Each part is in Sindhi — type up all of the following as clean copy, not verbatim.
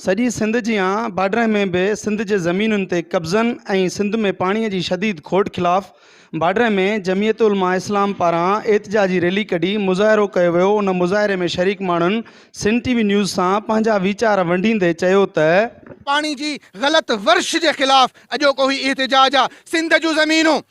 سڄي سنڌ جيان باڊهه ۾ به سنڌ جي زمينن تي قبضن ۽ سنڌ ۾ پاڻي جي شديد کوٽ خلاف باڊهه ۾ جمعيت علماء اسلام پاران احتجاجي ريلي ڪڍي مظاهرو ڪيو ويو ان مظاهري ۾ شريڪ ماڻهن سنڌ ٽي وي نيوز سان پنهنجا ويچار ونڊيندي چيو ته. پاڻي جي غلط ورش جي خلاف اڄوڪو هي احتجاج آ سنڌ جون زمينون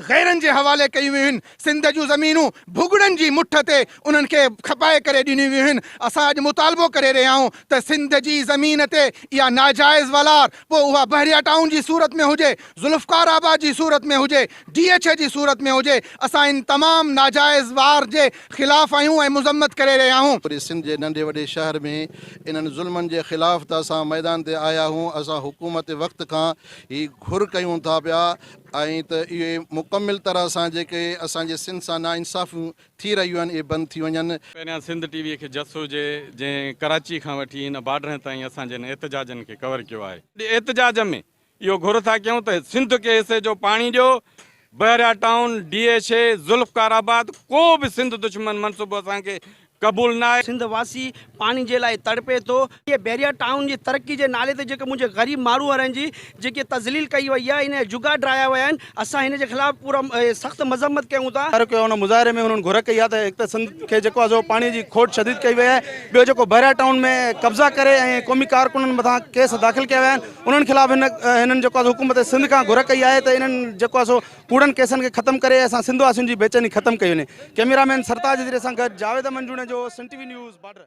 غيرن جي حوالي ڪيون ويون آهن، سنڌ جون زمينون ڀڳڙن جي مٺ تي انهن کي کپائي ڪري ڏنيون ويون آهن، اسان اڄ مطالبو ڪري رهيا آهيون ته سنڌ جي زمين تي اها ناجائز والار پوء اها بحريا ٽائون جي صورت ۾ هجي، ذوالفقار آباد جي صورت ۾ هجي، ڊي ايڇ اي جي صورت ۾ هجي، اسان ان تمام ناجائز وار جي خلاف آهيون ۽ مذمت ڪري رهيا آهيون. پوري سنڌ جي ننڍي وڏي شهر ۾ انهن ظلمن جي خلاف ته اسان ميدان تي آيا آهيون، اسان حڪومت وقت کان هي گهر ڪيون ٿا پيا ۽ ته اهي مڪمل طرح سان جيڪي اسان جي سنڌ سان ناانصافيون ٿي رهيون آهن اهي بند ٿي وڃن. پهريان سنڌ ٽي وي کي جس هجي جنهن ڪراچي کان وٺي هن بارڊرن تائين اسان جي هن احتجاجن کي ڪور ڪيو آهي. احتجاج ۾ اهو گهر ٿا ڪيون ته سنڌ کي حصي جو پاڻي ڏيو، Bahria town, D H A, Zulfiqar Abad ڪو به سنڌ دشمن منصوبو اسان کي قبول ناهي. سنڌ واسي پاڻي جي لاء تڙپي ٿو. هي بحريا ٽائون جي ترقي جي نالي تي جيڪي منهنجي غريب ماروئڙن جي جيڪي تذليل ڪئي وئي آهي ان جا جهڳا ڊاهيا ويا آهن اسان هن جي خلاف پورا سخت مذمت ڪيون ٿا. مظاهرو ڪيو ان مظاهري ۾ هنن گهر ڪئي آهي ته هڪ ته سنڌ کي جيڪو آهي سو پاڻي جي کوٽ شديد ڪئي وئي آهي ٻيو جيڪو بحريا ٽائون ۾ قبضا ڪري ۽ قومي ڪارڪنن مٿان ڪيس داخل ڪيا ويا آهن انهن خلاف هن هنن جيڪو آهي سو حڪومت سنڌ کان گهر ڪئي آهي ته انهن جيڪو آهي سو ڪوڙن ڪيسن کي ختم ڪري اسان سنڌ واسين جي بيچيني ختم ڪئي وڃي ڪئميرا مين سرتاج ادريس سان گڏ Javed Ahmed Junejo Sindh T V news border.